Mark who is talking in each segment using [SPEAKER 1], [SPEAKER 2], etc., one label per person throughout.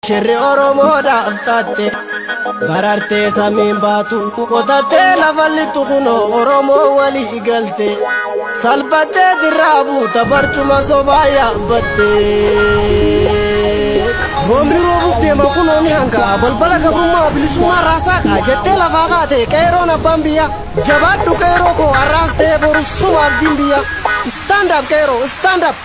[SPEAKER 1] Shirri Oromoodhaaf taatte barartee samiin baatu qotattee lafa lixxu kunoo Oromoo walii galte salphattee dirraa buuta barcuma sobaa yaabbatte. Roobni roobuuf deema kunoo ni hangaa balbala gabrummaa bilisummaa raasaa jettee lafaa kaate qeeroon abbaan biyya jabaadhu qeeroo koo har'aas ta'e boru suma abdiin biyya. Stand up qeeroo, stand up.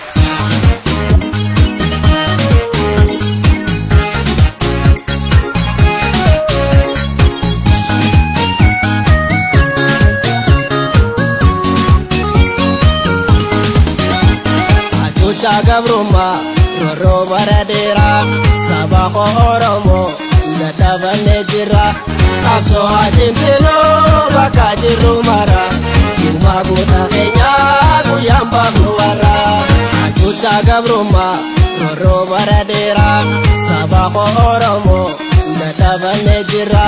[SPEAKER 1] Hacuuccaa gabrummaa roorroo bara dheeraa saba koo Oromoo dadhabannee jirra. Qabsoo haa cimsinuu bakka jirru mara Girmaa goota keenyaa guyyaan baafnu warra. Hacuuccaa gabrummaa roorroo bara dheeraa saba koo Oromoo dadhabannee jirra.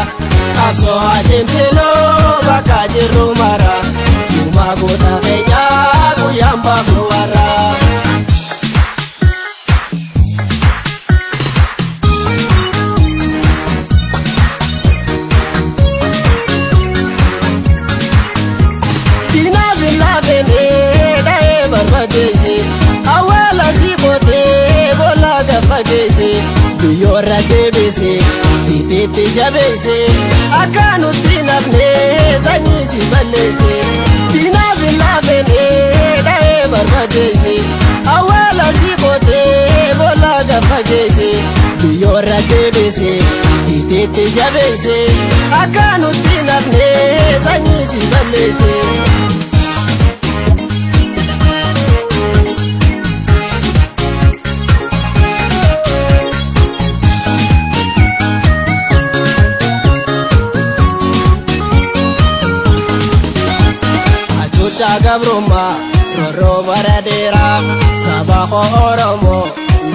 [SPEAKER 1] Qabsoo haa cimsinuu bakka jirru mara Girmaa goota keenyaa guyyaan baafnu warra. Awwaala si qotee boolla gaffageesse biyyoorra deebise tiitiitti jabeesse akka nutti nafne sanyii si balleesse. Diinaaf hin laafne dha'ee barbadeesse awwaala si qotee boolla gaffageesse biyyoorra deebise tiitiitti jabeesse akka nutti nafne sanyii si balleesse. Hacuuccaa gabrummaa roorroo bara dheeraa saba koo Oromoo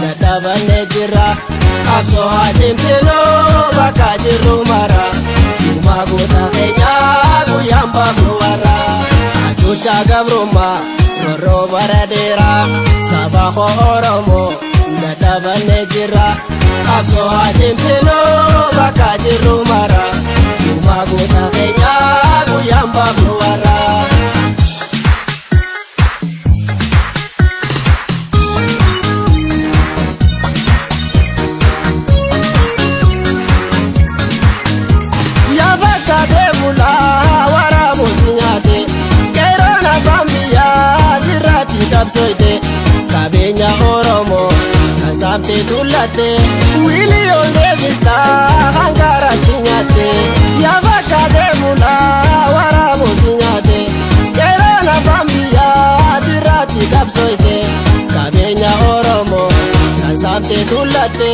[SPEAKER 1] dadhabannee jirra. Qabsoo haa cimsinuu bakka jirru mara Girmaa goota keenyaa guyyaan baafnu warra. Hacuuccaa gabrummaa roorroo bara dheeraa saba koo Oromoo dadhabannee jirra. Qabsoo haa cimsinuu bakka jirru mara Girmaa goota keenyaa guyyaan baafnu warra. Qabeenya Oromoo kan saamtee tuulatte wiiliyoon deebistaa hangaratti nyaatte. Yaa fakkaatee bulaa waraabuusi nyaate qeeroon abbaan biyyaa sirraatti qabsooyte. Qabeenya Oromoo kan saamtee tuulatte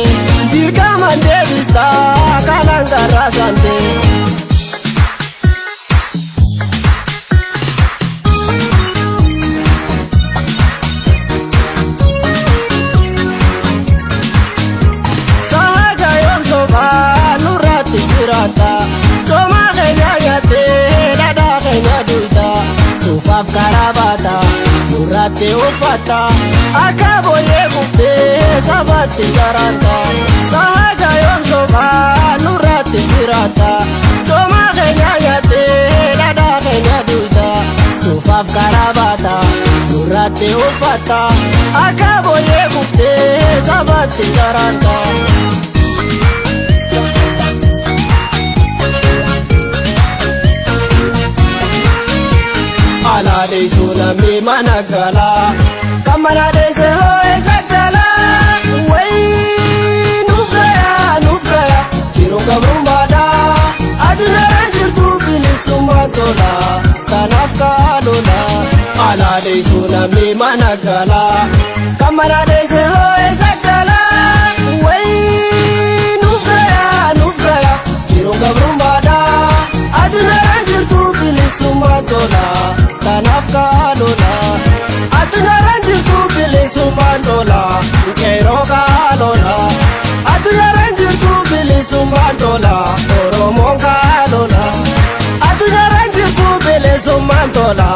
[SPEAKER 1] dirqamaan deebistaa kan hangarraa saamte. Coomaa keenya nyaatee dhadhaa keenya duuta suufaaf karaa baata nurratti uffata akka booyyee kuftee sabatti jaraanta. Sahaga yoom sobaa nurratti jiraata coomaa keenya nyaatee dhadhaa keenya duuta suufaaf karaa baata nurratti uffata akka booyyee kuftee sabatti jaraanta. Alaadeessu namni mana galaa kan mana deesse hoo eessa galaa wayii nuuf gayaa nuuf gayaa jiruun gabrummaadhaa addunyaarra jirtu bilisummaan tola kanaaf kaalola. Alaadeessu namni mana galaa kan mana deesse hoo eessa galaa wayii nuuf gayaa nuuf gayaa jiruun gabrummaadhaa addunyaarra jirtu bilisummaan tola. Kanaaf kaalola addunyaarra jirtu bilisummaan tola qeeroo kaalola addunyaarra jirtu bilisummaan tola Oromoon kaalola addunyaarra jirtu bilisummaan tola